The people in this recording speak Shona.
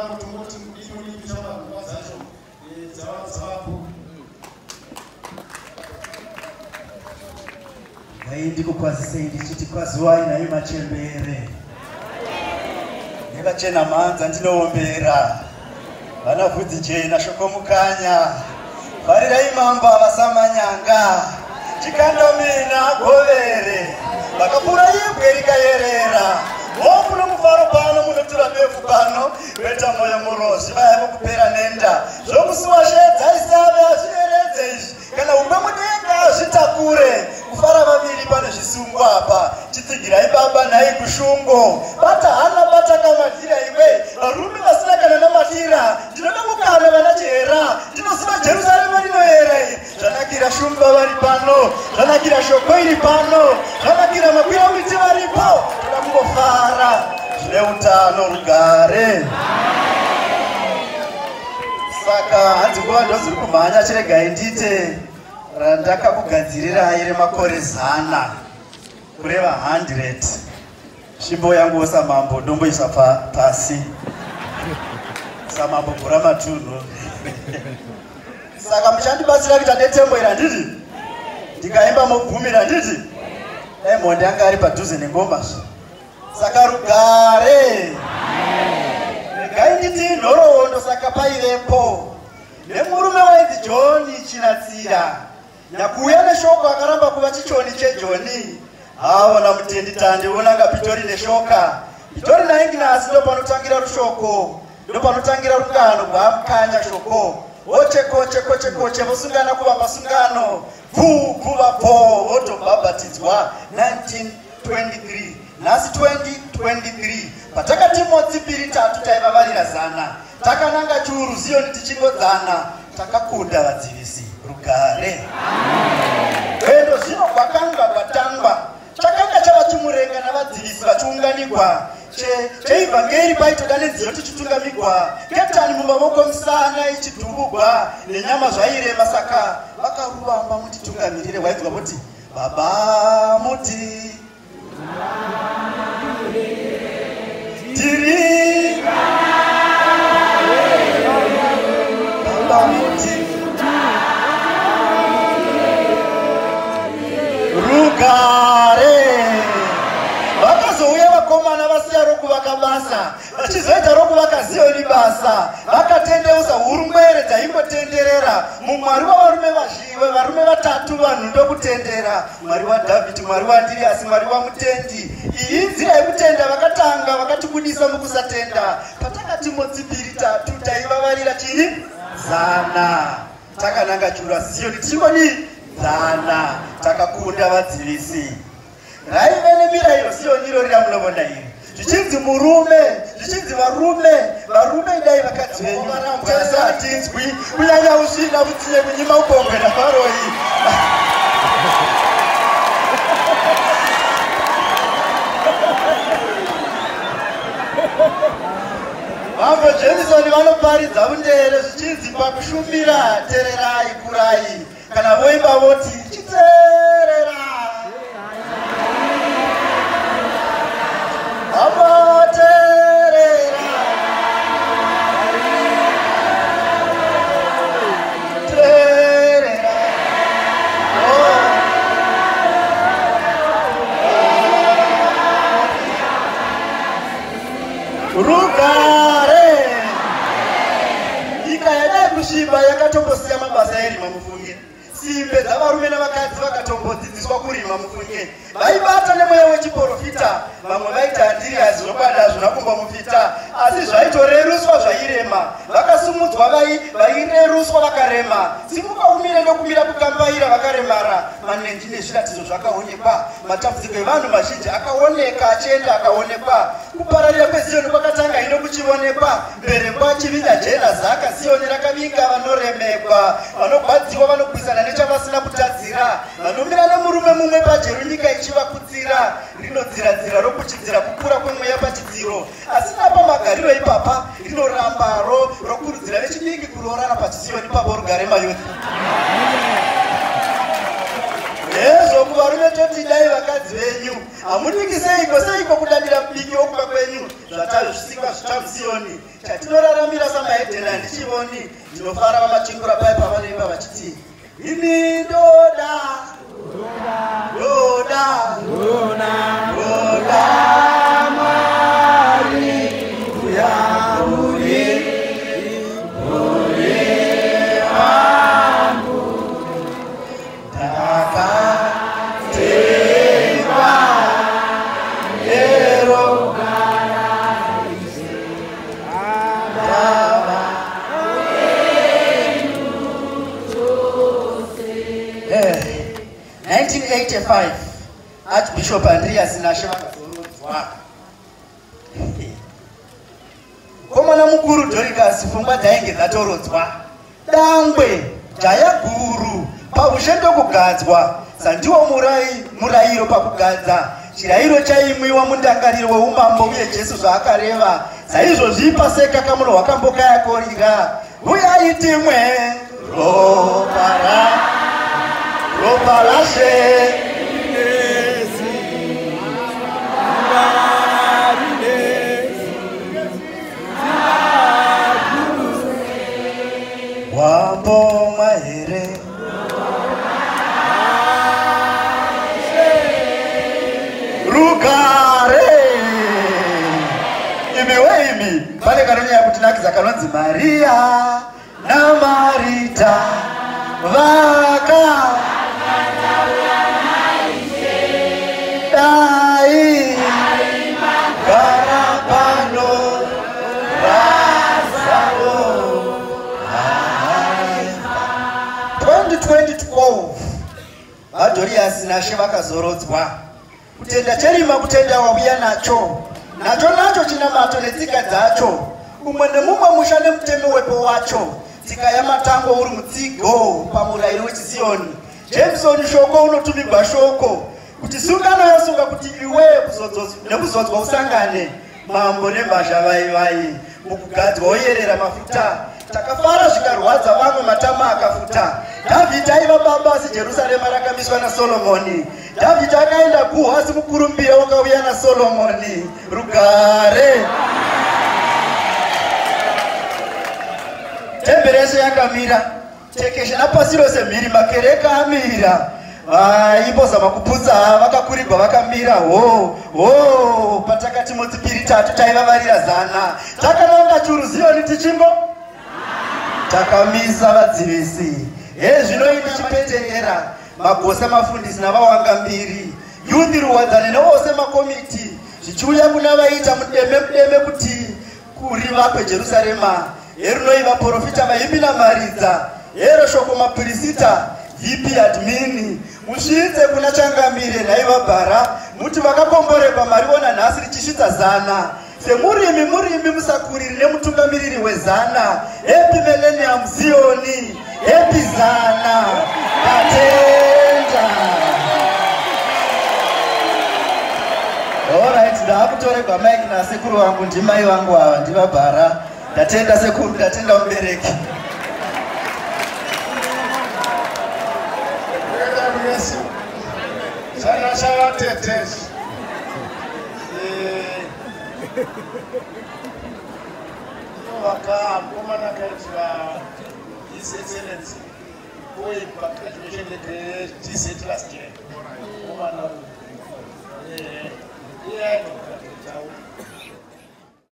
Zvakadaro tongoti mudiki mudiki shamwari nguva dzacho dzavapo. Dai ndikukwazisei ndichiti kwaziwai nayo machembere nevachena mhanza ndinoombera vana vhudzi jena shoko mukanya farirai mambo avasamanyanga chikandomina govere vakapura ibwe rikayerera hofu nomufaro pano munotura befu pano kuita moyo murozi vaya vokupera nenda zvokusuwa shedza isave hazviyeredze izvi kana umwe mudenga azvitakure kufara vaviri pane zvisungo apa chitsigirai baba nhai kushungo bata hana bata kamadhira iwe varume vasina kana namadira ndinoda mukana vana chihera ndinoziva jerusarema rinoyera iri zvanakira shumba vari pano zvanakira shoko iri pano zvanakira makwira miti varipo toda kungofara zvine utano rugare. Saka hanzi nguva ndodziri kumhanya chiregai ndiite randakakugadzirirai remakore 100 kureva 100. Svimbo yanguwo samambo ndomboisa pasi samambo gura matunhu. Saka muchandibatsira kuita detembo iri handiti? Ndikaimba mobvumira handiti? Dai mhondi anga ari padhuze nengoma. Saka rugare. Regai nditi nhoroondo saka paivepo nemurume wainzi John Chinatsira. Nyakuuya neshoko akaramba kuva chichoni chejoni. Aona mutendi tandi onanga Pitori neshoka. Pitori naIgnasi ndopanotangira rushoko. Ndopanotangira rungano rwaMukanya shoko. Hoche koche koche koche vosungana kuvamba sungano. Bvuu bvuva bvoo votobhabhatidzwa 1923. Nhasi 2023 patakati motsi mbiri tatu taivavarira zana. Takananga churu Ziyoni tichingodzana. Takakunda vadzivisi rugare. Rwendo zvino rwakanga rwatangwa. Chakanga chava chimurenga navadzivisi vachiunganigwa. Cheivhangeri paitoda nenziyo tichitungamigwa. Ketani mumavoko misana ichidhuvugwa nenyama zvairema saka vakaruvamba mutitungamirire wainzwa voti baba muti tiri baba muti rugare. Vakazouya vakomana vasiya rokuvaka basa vachizoita rokuvaka Ziyoni basa vakatendeusa hurungwere dzaingotenderera mumwari wavarume vazhiwe varume vatatu vanhu ndokutendera Mwari waDhavhidhi Mwari waAndiriyasi Mwari waMutendi. Iyi inzira yekutenda vakatanga vakatibudisa mukusatenda patakati motsi mbiri tatu taivavarira chii zana takananga chura Ziyoni tichingodii zana takakunda vadzivisi. Raive nemirayiro Ziyoni irori ramunovona iri zvichinzi murume zvichinzi varume varume idai vakadzi venyu varambwa asi hatinzwi kunyanya usvina vutsinye kunyima upombwe navaroi. Mambo Jameson vanoparidza vundere zvichinzi pakushumira tererai kurai kana voimba voti chiterera Abaterera terera oh. Rugare. Nyika yadai kusviba yakatombosiya mabasa erima mufunge. Simbe dzavarume navakadzi vakatombodzidziswa kurima mufunge. Vaibata nemweya wechiporofita, vamwe vaiti Andiriasi zvokwadi hazvina kumbomufita, asi zvaitoreruswa zvairema. Vakasumudzwa vai vaireruswa vakarema. Simuka umire ndokumira kukambaira vakaremara. Manenji nezviratidzo zvakaonekwa. Matambudziko evanhu mazhinji akaoneka achienda akaonekwa. Kupararira kweZiyoni kwakatanga hino kuchionekwa. Mberengwa, Chivinya, Jena, Zaka, Ziyoni rakavinga vanoremekwa, vanogwadziwa, vanogwisana nechavasina kutadzira, vanomira nemurume mumwe pajeru nyika ichivakutsira, rinodziradzira rokuchidzira kukura kwemweya pachidziro. Asi napamagariro ipapa rinoramba ro rokurudzira vechidiki kuroorana pachiZiyoni pavo rugare mayouth. Hezvo kuvarume toti dai vakadzi venyu hamudiki seiko seiko kudadira mubiki wokuva kwenyu zvatazvisikwa zvitamusiyoni chatinoraramira samahedheni handichivoni. Ndinofara vamachingura pai pavanoimba vachiti imi ndoda ndoda ndoda Mwari uya uri wangu ndakatengwa nero ndava. 1985 Archbishop Andreas Nashe vakazorodzwa. Mukomana mukuru Doricas pfungwa dzainge dzatorodzwa. Dangwe jaya guru paushe ndokugadzwa sandiwo murayiro pakugadza chirayiro chaimwiwa mundangariro weumambo uye Jesu zvaakareva saizvozvi paseka kamuno hwakambokayakorira uyai timwe ropa ropa rashe. Wambomwa here rugare? Imi we imi, pane kanonyanya kutinakidza kanonzi Mariya naMarita vaka dai gara pano Razaro. 2012 vaDhoriasi Nashe vakazorodzwa. Kutenda cherima, kutenda wauya nacho nacho nacho chinamato netsika dzacho, umwe nemumwe musha nemutemo wepo wacho, tsika yamatango uri mutsigo pamurayiro wechisiyoni. Jameson shoko unotumigwa shoko kuti sungano yasunga kuti iwe nekuzodzwa usangane mambo nemhazha vaivai mukugadzwa oyerera mafuta. Takafara zvikarwadza vamwe matama akafuta. Dhavhidhi aiva baba asi Jerusarema rakamiswa naSolomoni. Dhavhidhi akaenda guhwa asi mukurumbira wakauya naSolomoni. Rugare. Temberi yese yakamira tekeshe napasi rose mhiri makereka amira vaimbozama kuputsa vakakurigwa vakamira ho ho. Patakati motsipiri tatu taivavarira zana takananga churu Ziyoni tichimbo takamisa vadzivisi. Hezvino ndichipeterera magosa mafundisi navawanga mbiri yuthi ruwadzane nevose makomiti zvichiuya kuna vaita mudeme mudeme kuti kuriva kweJerusarema. Herinoi vaprofita vaimbi namaridza hero shoko mapirisita vp admini musvitse kuna changamire naivabhara muti vakakomborerwa mariona nhasi richisvitsa zana semurimi murimi musakuriri nemutungamiriri wezana. Happy millennium Zioni, happy zana. Tatenda. Alright, ndaakutoregwa mike nasekuru vangu, ndimai vangu ava, ndivabhara. Ndatenda sekuru, ndatenda mubereki. Yesu chana chavatete inovaka mukomana akaitira His Excellency boy pagraduation yeGZ last year. Mukomana uyu iye.